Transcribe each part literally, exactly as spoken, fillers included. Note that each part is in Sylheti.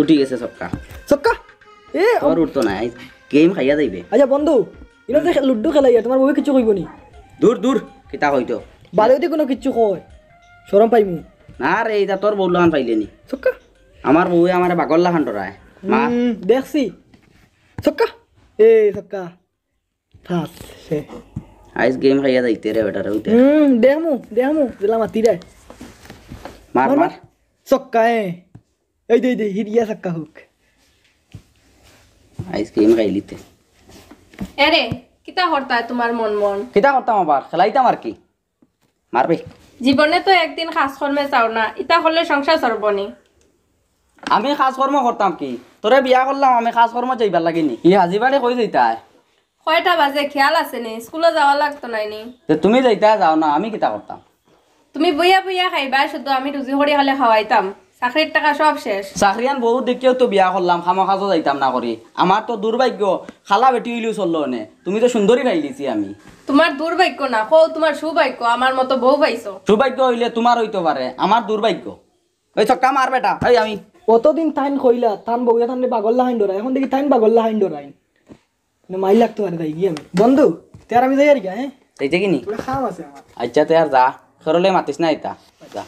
উঠি গেছে ছক্কা। ছক্কা? এ, তোর উঠতো না, এই গেম খাইয়া যাইবে। আচ্ছা বন্ধু, ইনো যে লুডু খেলাইয়া, তুমার বউয়ে কিচ্ছু কইবো নি? দূর, দূর, কিতা কইতো? বাদে যদি কুনু কিচ্ছু কয়, শরম পাইমু। না রে, ইটা তোর বউর লাখান পাইলে নি। ছক্কা? আমার বউয়ে আমারে বাঘর লাখান ডরায়। মার। হুম, দেখছি। ছক্কা? এ, ছক্কা। থাক, সে। আইজ গেম খাইয়া যাইতে রে বেটারে, উঠে। হুম, দেখমু, দেখমু, জেলা মাতি রে। মার, মার, মার। মার। ছক্কা, এ। এই দে, এই দে, হিরিয়া ছক্কা হোক। আইজ গেম খাইলিতে। এরে, কিতা করতায় তুমার মন মন? কিতা করতাম আবার? খেলাইতাম আর কি। মারবে। জীবনে তো একদিন কাজকর্মে যাও না, ইতা করলে সংসার চলবো নি। আমি কাজকর্ম করতাম কি? তোরে বিয়া করলাম আমি কাজকর্ম যাইবার লাগি নি? ই হাজি বাড়ি কই যাইতায়? কয়টা বাজে খেয়াল আছে নি? স্কুলো যাওয়া লাগতো নায় নি? তে তুমি যাইতায় যাও না, আমি কিতা করতাম? তুমি বইয়া বইয়া খাইবায় শুধু, আমি রুজি করি খালি খাওয়াইতাম। চাকরির টাকা সব শেষ। চাকরিয়ান বউ দেখিয়াউ তো বিয়া করলাম, কামো কাজো যাইতাম না করি। আমার তো দুর্ভাগ্য, কালা বেটি অইলেউ চললো অনে। তুমি তো সুন্দরী পাইলিছি আমি। তুমার দুর্ভাগ্য না, কও তুমার সৌভাগ্য, আমার মতো বউ পাইছো। সৌভাগ্য অইলে তুমার অইতো পারে, আমার দুর্ভাগ্য। ওই ছক্কা মার বেটা, এই আমি। অতদিন তাইন কইলা, তান বউয়ে তানরে বাঘর লাখান ডরায়, এখন দেখি তাইন বাঘর লাখান ডরায়। না, মাইর লাগতো পারে, যাই গিয়া আমি। বন্ধু, তে আর আমি যাই আর কি, হ্যাঁ? যাইতে কি নি? তোর কাম আছে আমার। আচ্ছা, তে আর যা, কেউরলে মাতিস না ইতা। যা।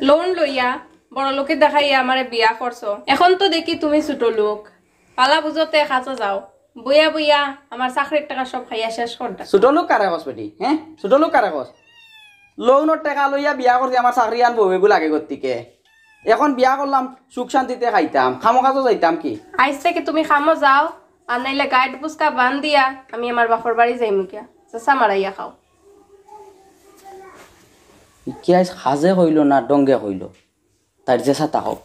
লোন লইয়া, বড় লোকে দেখাইয়া আমারে বিয়া করছো। এখন তো দেখি তুমি ছোট লোক। পালা বুঝতে কাছে যাও। বইয়া বইয়া আমার চাকরির টাকা সব খাইয়া শেষ করতা। ছোট লোক কারে কস বেটি, হ্যাঁ? ছোট লোক কারে কস? লোনর টাকা লইয়া বিয়া করছি, আমার চাকরিয়ান বউ এগু লাগে গতিকে। এখন বিয়া করলাম, সুখ শান্তিতে খাইতাম, কামো কাজো যাইতাম কি? আইজ থাকি তুমি কামো যাও, আর নাইলে গাইড বুসকা বান দিয়া আমি আমার বাপর বাড়ি যাইমু গিয়া। চাচা মারাইয়া খাও। ইকি আইজ কাজে কইলো না ডঙ্গে কইলো? তাইর যেছা তা হোক,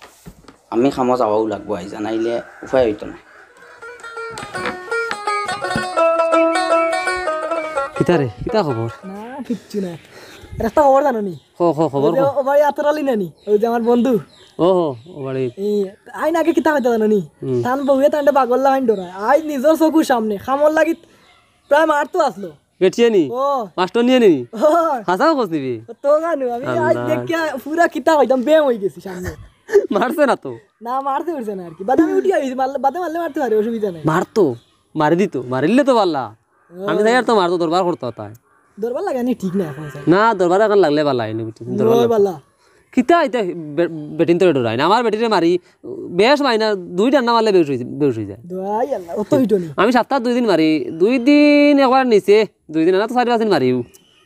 আমি কামো যাওয়াউ লাগবো আইজ, নাইলে উপায় অইতো না। কিতা রে, কিতা খবর? না, কিচ্ছু না। আর একটা খবর জানো নি? ক, ক, খবর ওই যে ক। ও বাড়ি আতর আলী নানি, ওই যে আমার বন্ধু। ও হো, ও বাড়ি। এই, আইন আগে কিতা কইতা জানো নি? হুম। তান বউয়ে তানরে বাঘর লাখান ডরায়। আইজ নিজর চকুর সামনে, কামর লাগি প্রায় মারতো আছলো। বেটিয়ে নি? ও। মাস্টর নিয়ে নি? ও। হাছা কস নি বে? তো জানো, আমি আইজ আল্লাহ। দেখিয়া পুরা কিতা কইতাম, বেম অই গেছি সামনে। মারছে না তো? না, মারতে পারছে না আর কি। বাদে আমি উঠি আইছি, মারলে, বাদে মারলে মারতে পারে, অসুবিধা নাই। মারতো, মারি দিত, মারিলে তো পারলা। ও। আমি যাই আর তো মারতো, দরবার করতো তাই। দরবার লাগানি ঠিক না এখন, স্যার। না, দরবার এখন লাগলে বালা, এনে বুঝছি, দরবার ওই লাগতো। বালা। কিতা ইতা বে-, বেটিন তোরে ডরায় না? আমার বেটিরে মারি, বেশ মারি না, দুই ডান্ডা মারলে বেহুশ অই-, বেহুশ অই যায়। দোয়াই আল্লাহ, অত হিটো নি। আমি সপ্তাহ দুই দিন মারি, দুই দিন একবার নিচে, দুই দিন না তো চারি পাঁচ দিন মারি।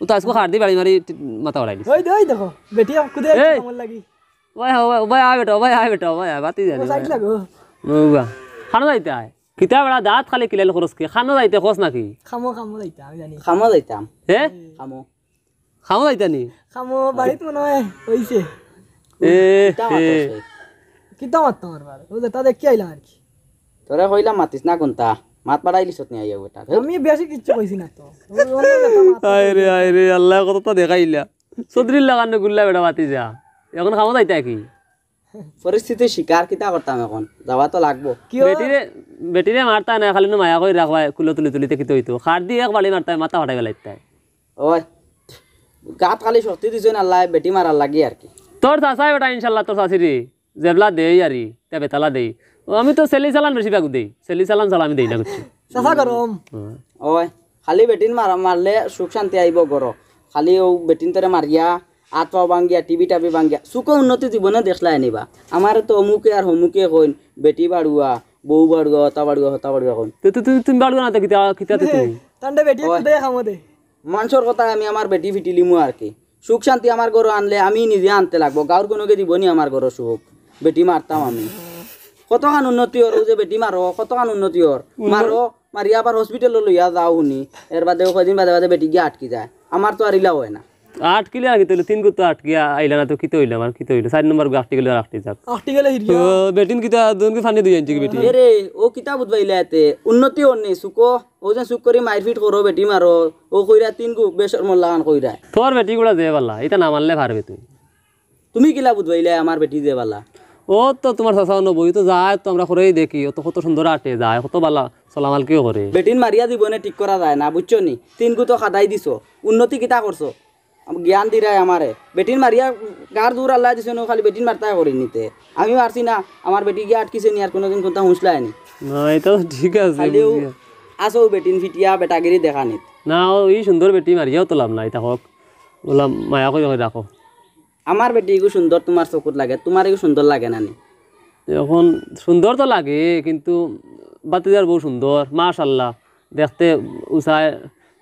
ও তো আজকে খাট দি বাড়ি মারি টি-, মাথা ফাড়াই দিছে। ওই দে, ওই দেখো, বেটি আমাকে দে, এই! আমার লাগি। ওই, ওই, ওই, আয় বেটা, ওই, আয় বেটা, ওই, আয়, বাতি জানি, ও, সাইড ওই। লাগো। ওবা। কানো যাইতে আয়? কিতা বেটা, দাঁত খালি কিলাইল খরচ কি? কানো যাইতে খরচ নাকি? কামো, কামো যাইতে, আমি জানি। কামো যাইতাম। হে? কামো। কামো যাইতা নি? কামো বাড়িত মনে হয় অইছে। এ, কিতা মাতস হে। তুই? কিতা মাততাম আর বারে? ও যেটা দেখি আইলাম আর কি। তোরে কইলাম মাতিস না কুনতা? মাত বাড়াইলিছত নি আইয়া বেটা? ধুর। আমি বেশি কিচ্ছু কইছি না তো। ও, ও, ও, যেটা মাত আয় রে, আয় রে, আল্লায় কততা দেখাইলা। চৌধুরীর লাখান গুল্লা বেটা মাতি যা। এখন কামো যাইতা কি? পরিস্থিতির শিকার, কিতা করতাম এখন? যাওয়া তো লাগবো। কিয়? বেটিরে, বেটিরে মারতা না, খালি নু মায়া করি রাখবায়, কুলো তুলি তুলিতে কিতা অইতো? খাট দি এক বাড়ি মারতায়, মাথা ফাটাই ফালাইতায়। ওই, গাত খালি শক্তি দিছইন আল্লায়, বেটি মারার লাগি আর কি। তোর চাচায় বেটা ইনশাল্লাহ, তোর চাচিরে যেবলা দেই আরি, তে বেতালা দেই। ও, আমি তো সেলি চালান বেশিরভাগ দেই, সেলি চালান ছাড়া আমি দেই না কিচ্ছু। চাচা গরম। হ্যাঁ। ওই, খালি বেটিন মারা, মারলে সুখ শান্তি আইবো ঘরো। খালি অউ বেটিন তোরে মারিয়া, আত পাও ভাঙ্গিয়া, টিবি টাবি ভাঙ্গিয়া, সুখো উন্নতি জীবনে দেখলায় নি বা। আমারে তো অমুকে আর হমুকে কইন, বেটি বাড়ুয়া, বউ বাড়ুয়া, হতা বাড়ুয়া, হতা বাড়ুয়া কইন। তো, তো, তো, তুমি বাড়ুয়া না তো কিতা, কিতা তো তুমি? তান্ডে বেটি ওই। দে কামো দে। মানষর কথায় আমি আমার বেটি ফিটিলিমু আর কি। সুখ শান্তি আমার ঘরো আনলে আমি নিজে আনতে লাগবো। গাঁওর কুনুগে দিবো নি আমার ঘরো সুখ? বেটি মারতাম আমি। কতখান উন্নতি অর, অউ যে বেটি মারো, কতখান উন্নতি অর? উন্নতি মারো, মারিয়া আবার হসপিটালো লইয়া যাও হুনি। এর বাদে কয়দিন বাদে বাদে বেটি গিয়া আটকি যায়। আমার তো আর ইলা অয় না। আটকিলে আর কিতা অইলো, তিন গুত্ত আটকিয়া আইলা না তো কিতা অইলো, আমার কিতা অইলো, চাইর নম্বর গু আটকি গেলে আর আটকি যাক। আটকি গেলে হিরিয়া। তো বেটিন কিতা দুনকে পানি দুই আনছে কি বেটি? এরে, ও কিতা বুঝবাইলা এতে? উন্নতি অর নি, চুকো, ও যে চুক করি মাইরপিট করো, বেটি মারো, ও কইরা তিন গু বেশরমর লাখান কইরা। তোর বেটি গুড়া যে বালা, ইতা না মানলে পারবে তুই। তুমি কিলা বুঝবাইলা আমার বেটি যে বালা? ও তো তুমার চাচা অনো বই তো যায় তো আমরা করেই দেখি, ও তো কত সুন্দর আটে যায়, কত বালা চলামালকিও করে। বেটিন মারিয়া জীবনে ঠিক করা যায় না, বুঝছো নি? তিন গু তো খাদাই দিছো, উন্নতি কিতা করছো? আম-, জ্ঞান দিরায় আমারে। বেটিন মারিয়া গার জোর আল্লায় দিছে নু, খালি বেটিন মারতায় করি নিতে। আমি মারছি না, আমার বেটি গিয়া আটকিছে নি, আর কোনোদিন কোনটা হুঁসলায় নি। না, ইটা তো ঠিক আছে, খালিও বুঝিয়া। আসো বেটিন ফিটিয়া বেটাগিরি দেখানিত। না, ও ই সুন্দর বেটি মারিয়াও তো লাভ নাই, ইতা হোক। ওলা মায়া করি করি রাখো। আমার বেটি এগু সুন্দর তুমার চকুত লাগে, তুমার এগু সুন্দর লাগে না নি? এখন সুন্দর তো লাগে, কিন্তু বাতিজার বউ সুন্দর, মাশাআল্লাহ। দেখতে উচায়,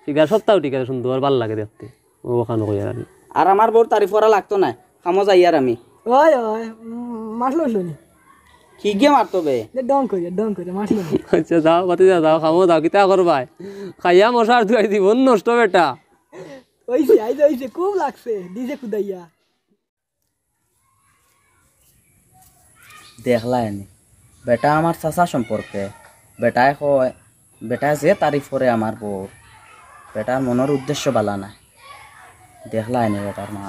ফিগার সবটাউ ঠিক আছে, সুন্দর, ভালা লাগে দেখতে। ও ওখানো কইয়ার আমি। আর আমার বউর তারিফ করা লাগতো নায়, কামো যাইয়ার আমি। ওই, ওই, উম, মারলো, মারলো নি? কিগে মারতো বে? দে, ঢং করিয়া, ঢং করিয়া, মারলো নি? আচ্ছা, যাও, বাতিজা, যাও, কামো যাও, কিতা করবায়? খাইয়া মশার দুয়াই জীবন নষ্ট বেটা। অইছে, আইজ অইছে, খুব লাগছে, দিছে কুদাইয়া। দেখলায় নি, বেটা আমার চাচা সম্পর্কে, বেটায় কয়, বেটায় যে তারিফ করে আমার বউর, বেটার মনর উদ্দেশ্য বালা নায়। দেখলায় নি বেটার মা।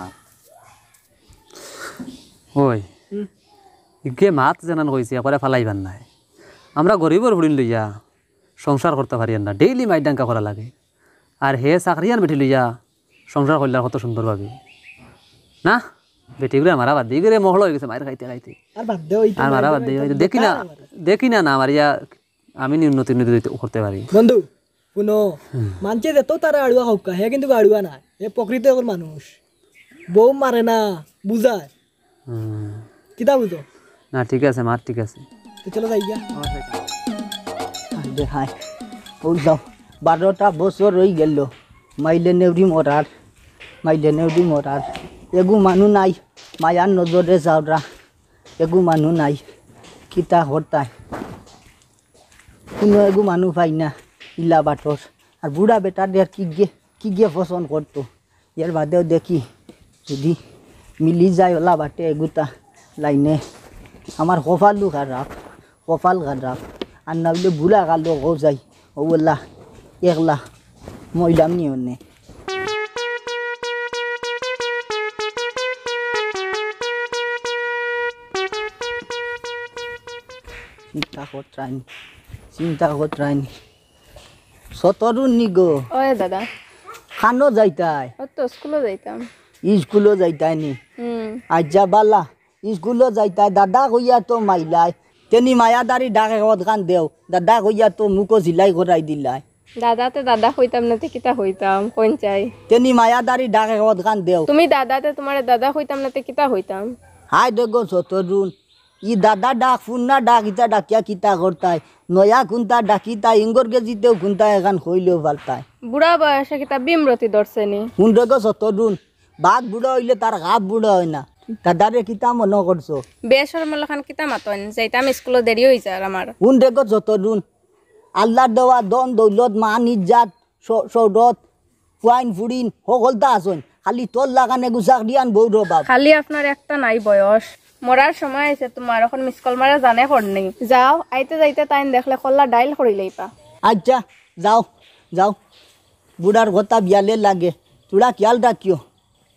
ওই, হুম। ইগে মাত যেনান কইছে, একবারে ফালাইবার নায়। আমরা গরিবর ফুড়িন লইয়া সংসার করতা পারিয়ার না, ডেইলি মাইর ডাঙ্গা করা লাগে। আর হে চাকরিয়ান বেটি লইয়া সংসার করলে কত সুন্দর ভাবে। না, বেটিগুরে মারা বাদ দে, ইগুরে মহল অই গেছে মাইর খাইতে খাইতে। আর বাদ দে, ওই তো আর মারা মাইর বাদ দে, খাইতে ওই তো দেখি না, বেকার আমার। দেখি না, না মারিয়া আমি নি উন্নতি উন্নতি করতে পারি। বন্ধু, হুনো, হুম। মানষে যেতো তারা আড়ুয়া হউক্কা, হে কিন্তু আড়ুয়া না, হে প্রকৃত একজন মানুষ। বউ মারে না, বুঝায়। হুম। কিতা বুঝো? না, ঠিক আছে, মাত ঠিক আছে। তো চলো যাই গিয়া। আরে হায়, ওই যাও, বারোটা বছর অই গেল, মাইলে নেউরি মরার, মাইলে নেউরি মরার। এগু মানু নাই, মায়ার নজরে যাওরা, এগু মানু নাই, কিতা করতায়? কুনু এগু মানু পাই না, ইলা বাটর। আর বুড়া বেটারে আর কিগে, কিগে পছন্দ করতো? এর বাদেও দেখি, যুদি মিলি যায় ওলা বাটে এগুতা লাইনে। আমার কপালও খারাপ, কপাল খারাপ। আর না অইলে বুড়া কালো হো যাই, ও ওলা একলা মইলাম নি অনে। চিন্তা করতাইন, চিন্তা করতাইন। সতরুন নি গো। ওই দাদা। খানো যাইতায়? ও তো স্কুলো যাইতাম। ই স্কুলো যাইতায় নি? হুম। আচ্ছা বালা, স্কুলো যাইতায়, দাদা কইয়া তো মাইলায়। তেনি মায়াদারি ডাক একখান দেও, দাদা কইয়া তো মুখো সিলাই করাই দিলায়। দাদাতে দাদা কইতাম না তে কিতা কইতাম, কোন চাই? তেনি মায়াদারি ডাক একখান দেও। তুমি দাদাতে তোমারে দাদা কইতাম না তে কিতা কইতাম? হায় দেখো সতরুন, ই দাদা ডাক, ফুন্না ডাক, ইতা ডাকিয়া কিতা করতায়? নয়া কুন্তা ডাকিতায়, ইঙ্গর গেজিতেও কুন্তা এখান কইলেও পারতায়। বুড়া বয়সে কিতা বিমরতি ধরছে নি? হুন রে গো সতরুন, বাঘ বুড়া অইলে তার গাপ বুড়া অয় না। দাদারে কিতা মনো করছো? বেশরম লাখান কিতা মাতইন, যাইতাম স্কুলো দেরি অই যার আমার। হুন রে গো সতরুন, আল্লার দেওয়া ধন দৌলত, মান ইজ্জাত, শ-, শৌরত, ফুয়াইন ফুড়িন, হকলতা আছইন। খালি তোর লাখান এগু চাকরিয়ান বউর অভাব। খালি আপনার একটা নাই বয়স। মরার সময় আইছে তোমার, অখন miss call মারা জানে কর নেই। যাও, আইতে যাইতে তাইন দেখলে কল্লা ডাইল করিলাইবা। আচ্ছা, যাও, যাও। বুড়ার কথা বিয়ালে লাগে। তোরা খেয়াল রাখিও।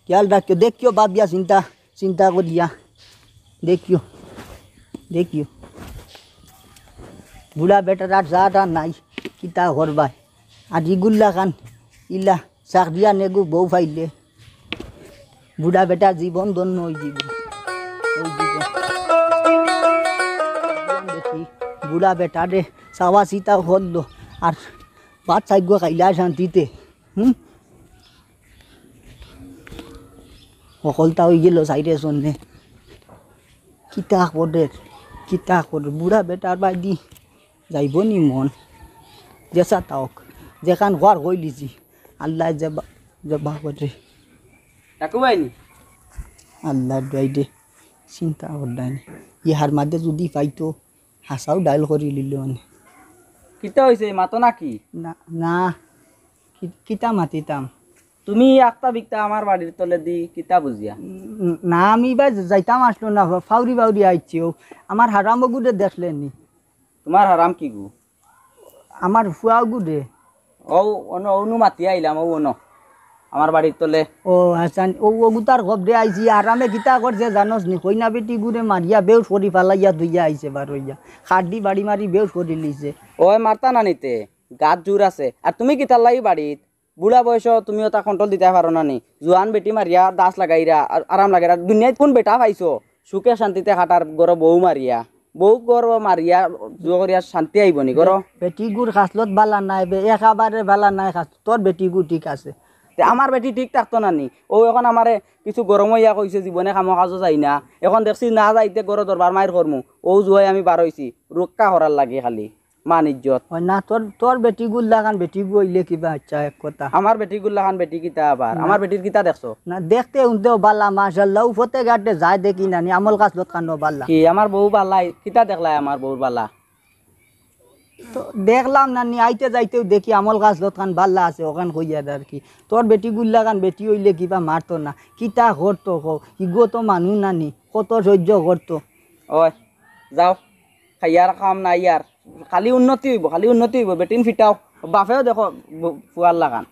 খেয়াল রাখিও, দেখিও ভাবিয়া চিন্তা, চিন্তা করিয়া। দেখিও, দেখিও। বুড়া বেটার আর যা তা নাই, কিতা করবায়? আর ইগুর লাখান, ইলা, চাকরিয়ান এগু বউ পাইলে, বুড়া বেটার জীবন ধন্য অই যিবো। অই যিবো। দেখি, বুড়া বেটারে চাওয়া চিতা করলো, আর ভাত চাইগো খাইলা শান্তিতে। হুম? হকলতা অই গেল সাইডে সন্নে। কিতা করের, কিতা করের, বুড়া বেটার বায়দি যাইবো নি মন? যেছা তাউক, যেখান হওয়ার কইলিছি, আল্লায় জবা-, জবা করে। ডাকু ভাই নি? আল্লার দোয়াই দে, চিন্তা করলাম। ইহার মাঝে যুদি পাইতো, হাছাউ ডাইল করিলিলো অনে। কিতা অইছে, মাতো নাকি? না, না, কি-, কিতা মাতিতাম? তুমি আখতা বিকতা আমার বাড়ির তলেদি কিতা বুঝিয়া? উম, না, আমি ইবায় যাইতাম আছলো না, ফাউরি ফাউরি আইছি। ও, আমার হারামগুরে দেখলে নি? তুমার হারাম কিগু? আমার ফুয়াগুরে। অউ অনো, অনো মাতিয়া আইলাম, অউ অনো। আমার বাড়ির তলে। ও, আচ্ছা, অউ অগুতার খবরে আইছি, হারামে কিতা করছে জানোস নি? কইনা বেটিগুরে মারিয়া বেউস করি ফালাইয়া থইয়া আইছে বারইয়া। খাড্ডি বাড়ি মারি বেউস করিলিছে। ওই মারতা না নি তে, গাত জুর আছে। আর তুমি কিতার লাগি বাড়িত? বুড়া বয়স, তুমি অতা control দিতায় পারো না নি? জুয়ান বেটি মারিয়া দাস লাগাইরা, আর আরাম লাগের। আর দুনিয়াত কুন বেটা পাইছো সুখে শান্তিতে খাটার, ঘরো বউ মারিয়া? বউ ঘরো মারিয়া জুয়া করিয়া শান্তি আইবো নি ঘরো? বেটিগুর খাছলত বালা নাই বে, একেবারে বালা নাই খাছ-, তোর বেটিগু ঠিক আছে। তে আমার বেটি ঠিক থাকতো না নি? অউ অখন আমারে কিছু গরম অইয়া কইছে, জীবনে কামো কাজো যাই না। অখন দেখছি না যাইতে ঘরো দরবার মাইর করমু। অউ জুয়াই আমি বার অইছি, রক্ষা করার লাগি খালি। মান ইজ্জত। অয় না, তোর, তোর বেটিগুর লাখান বেটিগু অইলে কিবা, আচ্ছা, এক কথা। আমার বেটিগুর লাখান বেটি কিতা আবার? না। আমার বেটির কিতা দেখছো? না, দেখতে হুনতেও বালা, মাশাআল্লাহ, ও ফতে ঘাটে যায় দেখি না নি, আমল খাছলত খানো বালা। কি, আমার বউ বালা, কিতা দেখলায় আমার বউর বালা? তো দেখলাম না নি, আইতে যাইতেও দেখি আমল খাছলত খান বালা আছে, অখান কইয়ার আর কি। তোর বেটিগুর লাখান বেটি অইলে কিবা মারতো না, কিতা করতো কও, ইগু তো মানুষ না নি, কত সহ্য করতো। ওই, যাও, খাইয়ার কাম নাই আর। খালি উন্নতি অইবো, খালি উন্নতি অইবো। বেটিন ফিটাও। বাপেও দেখো, ব-, ফুয়ার লাখান।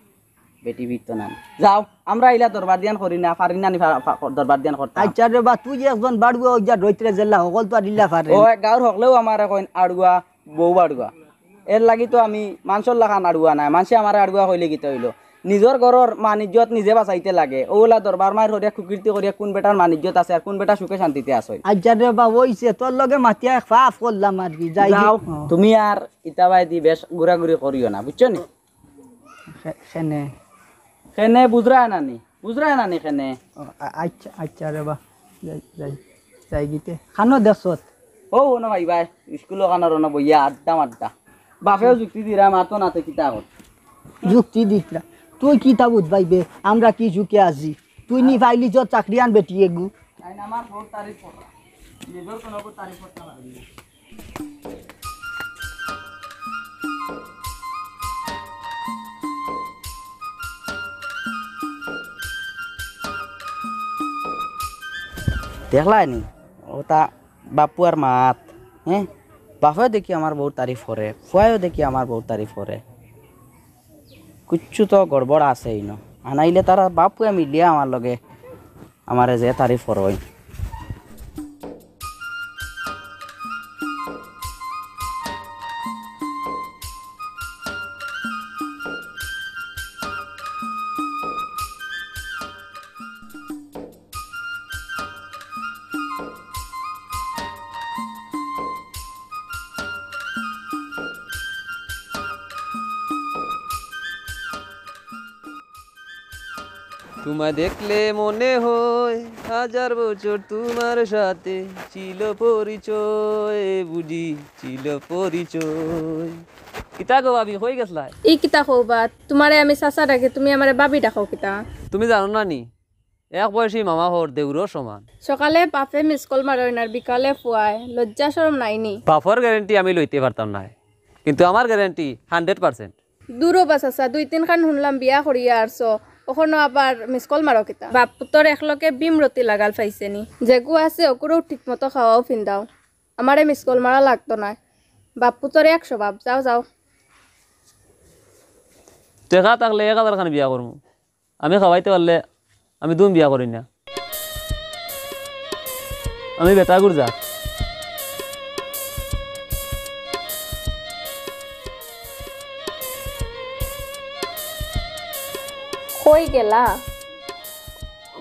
বেটি ফিরতো না। যাও, আমরা ইলা দরবার দিয়ান করি না, পারি না নি ফা-, ফা-, দরবার দিয়ান করতাম। আচ্ছা রে বা, তুই যে একজন বাড়ুয়া অইয়া রইতরে জেলা, হকল তো আর ইলা পারে। ও, গাঁওর হকলেও আমারে কইন আড়ুয়া, বউ আড়ুয়া। এর লাগি তো আমি মানষর লাখান আড়ুয়া নায়। মানষে আমারে আড়ুয়া কইলে কিতা অইলো? নিজর ঘরর মান ইজ্জত নিজে বাঁচাইতে লাগে। অউলা দরবার মাইর করিয়া কুকীর্তি করিয়া কুন বেটার মান ইজ্জত আছে আর কুন বেটা সুখে শান্তিতে আছে? আচ্ছা রে বা, অইছে, তোর লগে মাতিয়া এক পাপ করলাম আর কি, যাই যাও, গি-, ও। তুমি আর ইতা বায়দি বেশ ঘুরাঘুরি করিও না, বুঝছো নি? খে-, খেনে। খেনে বুঝরায় না নি? বুঝরায় না নি খেনে? ও, আ-, আচ্ছা, আচ্ছা রে বা, যাই, যাই, যাই গিতে। খানো দেখছত? ও, অনো ভাই ভাই, স্কুল অখানর অনো বইয়া আড্ডা মাড্ডা। বাপেও যুক্তি দিরা, মাতো না তে কিতা কর? যুক্তি দিতরা। তুই কিতা বুঝবায় বে? আমরা কি সুখে আছি? তুই নি পাইলি যত চাকরিয়ান বেটি এগু। তাইন আমার বউর তারিফ কররা। নিজর কুনু তারিফ করতা পারবি না। দেখলায় নি? অতা বাপ-ফুয়ার মাত, হে? বাপেও দেখি আমার বউর তারিফ করে, ফুয়ায়ও দেখি আমার বউর তারিফ করে। কিচ্ছু তো গড়বড় আছে ইনো। আনাইলে তারা বাপ-ফুয়া মিলিয়া আমার লগে আমারে যে তারিফ করইন। তোমায় দেখলে মনে হয় হাজার বছর তোমার সাথে ছিল পরিচয়, বুঝি ছিল পরিচয়। কিতা গো ভাবি, কই গেছলায়? ই কিতা কও বা? তোমারে আমি চাচা ডাকি, তুমি আমারে ভাবি ডাকো কিতা? তুমি জানো না নি, এক বয়সী মামা হর দেউরর সমান। সকালে বাপে মিস কল মারইন আর বিকালে ফুয়ায়, লজ্জা শরম নাই নি? বাপর গ্যারান্টি আমি লইতে পারতাম নায়, কিন্তু আমার গ্যারান্টি হান্ড্রেড পার্সেন্ট। দুরো বা চাচা, দুই তিন খান হুনলাম বিয়া করিয়া আরছো, অখনো আবার মিস কল মারো কিতা? বাপ পুতর একলগে ভীমরতি লাগাল পাইছে নি, যেগু আছে অগুরেও ঠিক মতো খাওয়াও ফিন্দাও, আমারে মিস কল মারা লাগতো নায়, বাপ পুতর এক স্বভাব। যাও, যাও। টেকা থাকলে এক হাজার খান বিয়া করমু, আমি খাওয়াইতে পারলে আমি দুন বিয়া করি না। আমি বেটাগুর জাত। কই গেলা?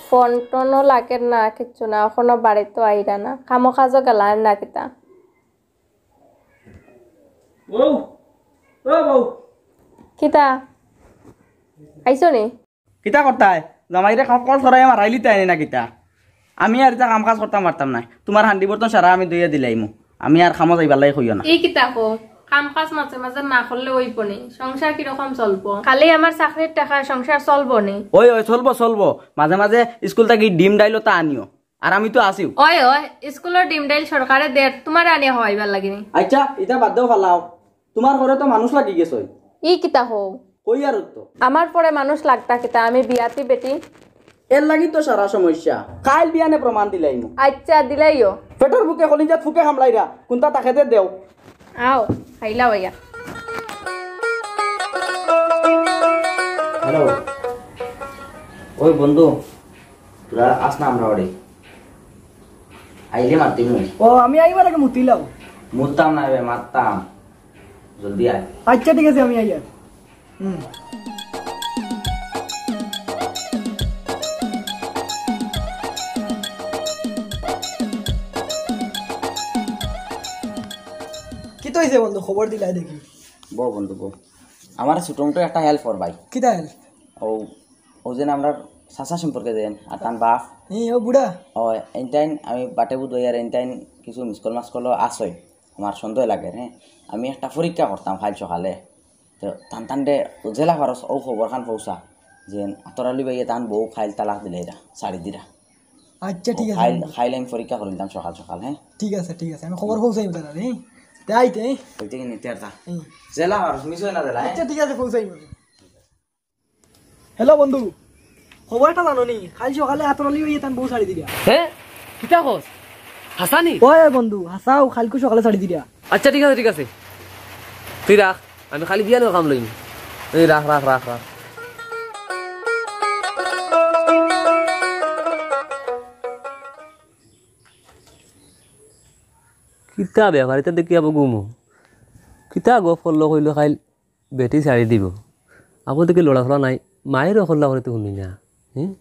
ফোন টোনও লাগের না, কিচ্ছু না, অখনো বাড়িত আইরা না, কামো কাজো গেলা না কিতা? বউ, ও বউ। কিতা? আইছো নি? কিতা করতায়? জামাইরে কল, কল করাইয়া মারাইলিতায় নি না কিতা? আমি আর ইতা কাম কাজ করতাম পারতাম নায়। তোমার হান্ডি বর্তন সারা আমি ধইয়া দিলাইমু। আমি আর কামো যাইবার লাগি কইও না। ই কিতা কও? কাম কাজ মাঝে মাঝে না করলে অইবো নি? সংসার কিরকম চলবো? খালি আমার চাকরির টেকায় সংসার চলবো নি? ওই, ওই, চলবো, চলবো। মাঝে মাঝে স্কুল থাকি ডিম ডাইল অতা আনিও। আর আমি তো আছিউ। ওই, ওই, স্কুলর ডিম ডাইল সরকারে দের, তোমারে আনিয়া খাওয়াইবার লাগি নি। আচ্ছা, ইতা বাদ দেও, ফালাও। তোমার ঘরো তো মানুষ লাগি গেছে। ই কিতা কও? কই আর তো। আমার পরে মানুষ লাগতা কিতা, আমি বিয়াতি বেটি। এর লাগি তো সারা সমস্যা। কাইল বিয়ানে প্রমাণ দিলাইমু। আচ্ছা, দিলাইও। পেটর ভুকে কলিজাত ফুকে হামলাইরা, কুনটা তাকে দে দেও। আও, খাইলা ভাইয়া। হ্যালো, ওই বন্ধু, তোরা আস না আমরা বাড়ি। আইলে মাতিমু। ও, আমি আইবার আগে মুতিলাও। মুততাম না বে, মারতাম। জলদি আয়। আচ্ছা, ঠিক আছে, আমি আইয়ার। হুম। কিতা অইছে বন্ধু, খবর দিলায় দেখি। বউ বন্ধু, বউ। আমার ছোট মোটো একটা help কর ভাই। কিতা help? ও, ও যেন আমরা চাচা সম্পর্কে দেন, আর তান বাপ। এই, ও বুড়া। ও, এনটাইন আমি বাটে বুধ আর এনটাইন কিছু মিস কল মাস কল আসই। আমার সন্দেহ লাগে, হ্যাঁ। আমি একটা পরীক্ষা করতাম কাইল সকালে। তো তান তান দে জেলা ফারস ও খবর খান পৌঁছা। যে আতর আলী ভাইয়ে তান বউ কাইল তালাক দিলাইরা, ছাড়ি দিরা। আচ্ছা, ঠিক আছে, খাইল, বন্ধু। খাইল আমি পরীক্ষা করিলাম সকাল সকাল, হ্যাঁ? ঠিক আছে, ঠিক আছে, আমি খবর পৌঁছাই তারা, হ্যাঁ? তে আইতে, হ্যাঁ? ওই থেকে নিতে আর তা। হুম। জেলা আর মিস হয় না জেলা, হ্যাঁ? আচ্ছা, ঠিক আছে, পৌঁছাই। হ্যালো বন্ধু, খবর একটা জানো নি? কাইল সকালে আতর আলী ভাইয়ে তান বউ ছাড়ি দিরা। হ্যাঁ? কিতা কস? হাসানি? ওই বন্ধু, হাসাও, কাইলকু সকালে ছাড়ি দিরা। আচ্ছা, ঠিক আছে, ঠিক আছে। তুই রাখ, আমি খালি বিয়ানোর কাম লইনি। এই রাখ, রাখ, রাখ, রাখ। কিতা ব্যাপার, ইতা দেখি আবার ঘুমো। কিতা গফ করলো কইলো কাইল বেটি ছাড়ি দিব। আগো দেখি লড়াচড়া নাই, মায়েরও করলা করে তো শুনি না। হুম?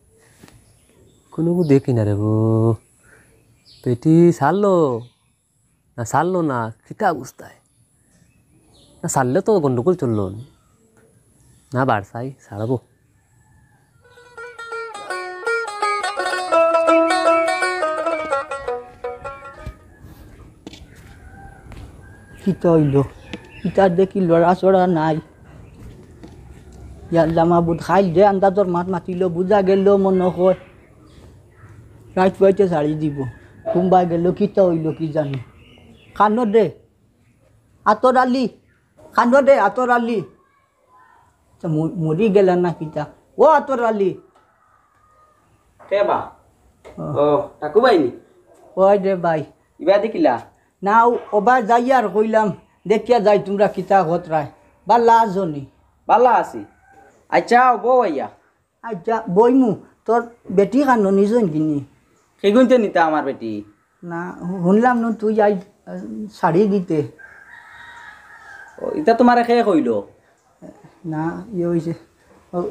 কোনো দেখি না রে বো। বেটি ছাড়লো? না ছাড়লো না, কিতা অবস্থায়? না ছাড়লে তো গন্ডগোল চললো। না বাড়ছাই, ছাড়বো। কিতা অইলো? ইতার দেখি লড়াচড়া নাই। ইয়াল্লা মাবুদ, কাইল যে আন্দাজর মাত মাতিলো, বুঝা গেল মনে হয় রাইত পাইতে ছাড়ি দিব। ঘুমবায় গেল, কিতা অইলো কি জানি। কানো দে, আতর আলী, কানো দে, আতর আলী। তো ম-, মরি গেল না কিতা? ও আতর আলী। কে বা? ও। ও, ঠাকু ভাই নি? ওই দে ভাই। ইবা দেখিলা? না, ও-, ওবা যাই আর কইলাম, দেখিয়া যাই তোমরা কিতা ঘটরায়। বালা আছো নি? বালা আছি। আচ্ছা, ও বউ আইয়া। আচ্ছা, বইমু, তোর বেটি কানো নিজইন কিনি? কেগুনতে নিতা আমার বেটি? না, হুনলাম নু তুই আই, আহ, শাড়ি দিতে। ও, ইতা তোমারে কে কইলো? না, ইয়ে অইছে। ও।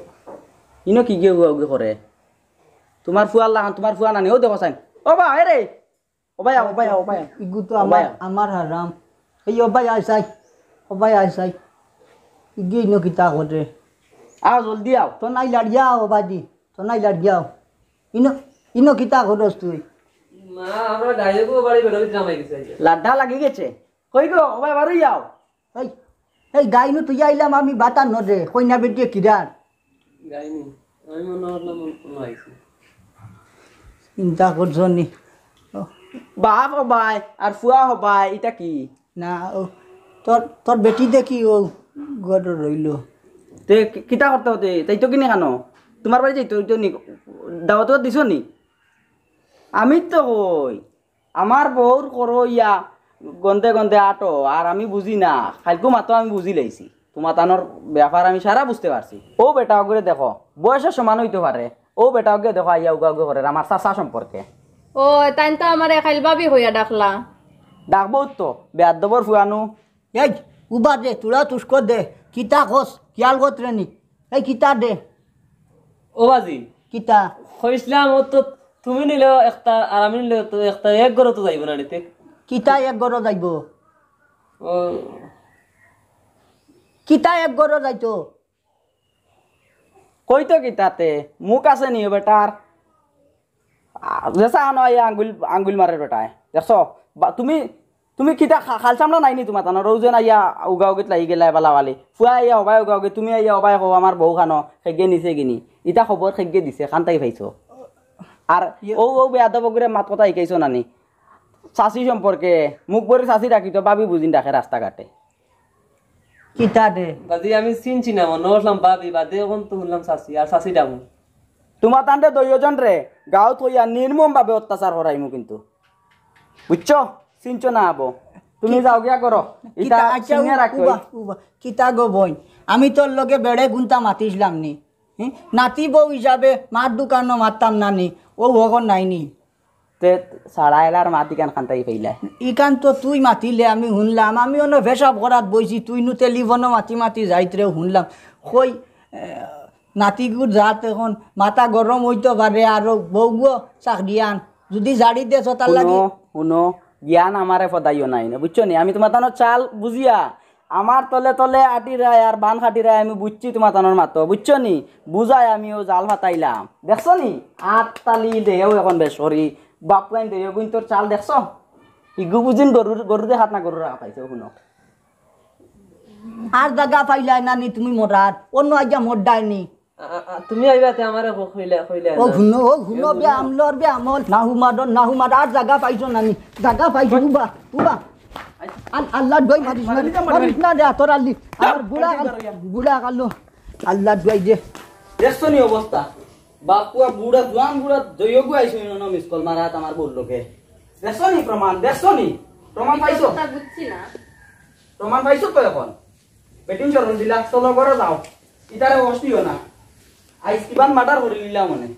ইনো কি গিয়ে উগা উগি করে? তোমার ফুয়ার লাখান, তোমার ফুয়া নানি, ও দেখো চাইন। ও বা, এ রে! ও ভাই, ও ভাই, ও ভাই। ইগু তো ও ভাই। আমার, আমার হারাম। এই ও ভাই, আয় চাই। ও ভাই, আয় চাই। ইগু ইনো কিতা করে? আও, জলদি আও। তো নাই লাড়িয়া আও, বাদি। তো নাই লাড়িয়া আও। ইনো, ইনো কিতা করস তুই? মা, আমরা গাড়ি গো বাড়ি বেরোবি জামাই গেছে। লাড্ডা লাগি গেছে। কই গো? ও ভাই, বারোই আও। এই, এই গাইনু তুই আইলাম আমি বাতার নদে, কইনা বেটিয়ে কিরার? গাইনি, আমি মনে করলাম অন্য আইছি। চিন্তা করছো নি? ও। বাপ হবাই আর ফুয়া হবাই, ইটা কি? না, ও, তোর, তোর বেটি দেখি ও ঘর রইল। তে কি-, কিতা করতে হতে? তাই তো কিনে খানো? তোমার বাড়ি যাইতো, তো নি, দাওয়াত দিছো নি? আমি তো কই, আমার বউর করো ইয়া গন্ধে গন্ধে আটো, আর আমি বুঝি না, খাইলকু মাতো আমি বুঝি লাইছি। তোমার তানোর ব্যাপার আমি সারা বুঝতে পারছি। ও বেটা ওগুরে দেখো, বয়সের সমান হইতে পারে। ও বেটা ওগুরে দেখো, আইয়া উগা উগা করে আমার চাচা সম্পর্কে। ও, তাইন তো আমারে খাইল ভাবি হইয়া ডাকলা। ডাকবো তো, বেয়াদ্দবর ফুয়ানু। এই, উবা দে, তুরা তুস্কো দে, কিতা কস, কিয়াল গত রেনি। এই কিতা দে। ও বাজি। কিতা? কইছিলাম, ও তো তুমি নিলে একটা, আর আমি নিলে তো একটা, এক ঘরো তো যাইব না নিতে। কিতা এক ঘরো যাইব? ও। কিতা এক ঘরো যাইতো? কইতো কিতাতে? মুখ আছে নি ও বেটার? আ, যেসা আনো আইয়া আঙ্গুল, আঙ্গুল মারের বেটায়। দেখছো? বা, তুমি, তুমি কিতা খা-, খাল চামড়া নাই নি তোমার তানো? রোজন আইয়া উগা উগিত লাগি গেলা বালা বালি। ফুয়া আইয়া হবাই উগা উগি, তুমি আইয়া হবাই কও আমার বউ খানো, খেগে নিছে গিনি। ইতা খবর খেগে দিছে, খান তাই পাইছো। আর ইয়ে ও, ও বেয়াদব ওগুরে মাত কথা শিখাইছো নানি? চাচি সম্পর্কে, মুখ ভরে চাচি ডাকিতো, ভাবি বুঝিন ডাকে রাস্তাঘাটে। কিতা রে? বাজি, আমি চিনছি না, মনো করলাম ভাবি, বাদে অখন তো হুনলাম চাচি, আর চাচি ডাঙর। তুমাতানরে দুইওজনরে গাঁওত কইয়া নির্মমভাবে অত্যাচার করাইমু কিন্তু। বুঝছো? চিনছো না আবো। তুমি যাও গিয়া করো। ইতা কিতা, আচ্ছা, চিনিয়া উ-, রাখো। উবা, উবা। কিতা গো বইন? আমি তোর লগে বেড়ে গুনতা মাতিছিলাম নি? হুম? নাতি বউ হিসাবে মাত দুকানো মাততাম না নি? ও অখন নাই নি? তে সারা এলার মাত ইখান খান্তাই পাইলা। ইখান তো তুই মাতিলে আমি হুনলাম। আমি অনো পেশাব করাত বইছি, তুই নু টেলিফোনো মাতি মাতি যাইতরে হুনলাম। কই, এ, নাতিগুর জাত অখন মাথা গরম অইতো পারে, আর বউগো চাকরিয়ান। যুদি জাড়ি দেছ তার লাগি। হুনো, হুনো, জ্ঞান আমারে ফদাইও নাই না, বুঝছো নি? আমি তুমাতানর চাল বুঝিয়া, আমার তলে তলে আটিরায় আর বান খাটিরায়, আমি বুঝছি তুমাতানর মাতো, বুঝছো নি? বুঝায় আমিও জাল ফাতাইলাম, দেখছো নি? আত তালি দেহেও অখন বেসরি, বাপকাইন দেহেও গুইন তোর চাল দেখছো? ইগু বুঝিন গরুর, গরু দেখাত না গরুর আগা পাইছে, হুনো। আর জাগা পাইলায় না নি তুমি মরার, অনো আইয়া মরডায় নি। আ-, আ-, আ, তুমি আইবা তে আমারে ক-, কইলা, কইলা ও না। হুনো, ও হুনো, এ বে হুনো। আমলর বে আমল, না হুমাডর, না হুমাড, আর জাগা পাইছো না নি, জাগা পাইছো, উবা, উবা। আল-, আল্লার দোয়াই মারিস না, মারিস না, মারিস না রে, তোর আল্লি, আমার বুড়া আল-, বুড়া কালো, আল্লার দোয়াই দে। দেখছো নি অবস্থা? বাপ পুয়া বুড়া, জোয়ান বুড়া, দইও গু আইছো নি, মিস কল মারাত আমার বউর লগে। দেখছো নি প্রমাণ? দেখছো নি? প্রমাণ পাইছো? কথা বুঝছি না। প্রমাণ পাইছো তো অখন? বেটিন শরম দিলা, চলো ঘরো যাও। ইতারে কষ্ট দিও না। আইজ কিবান মার্ডার করি নিলাম মনে।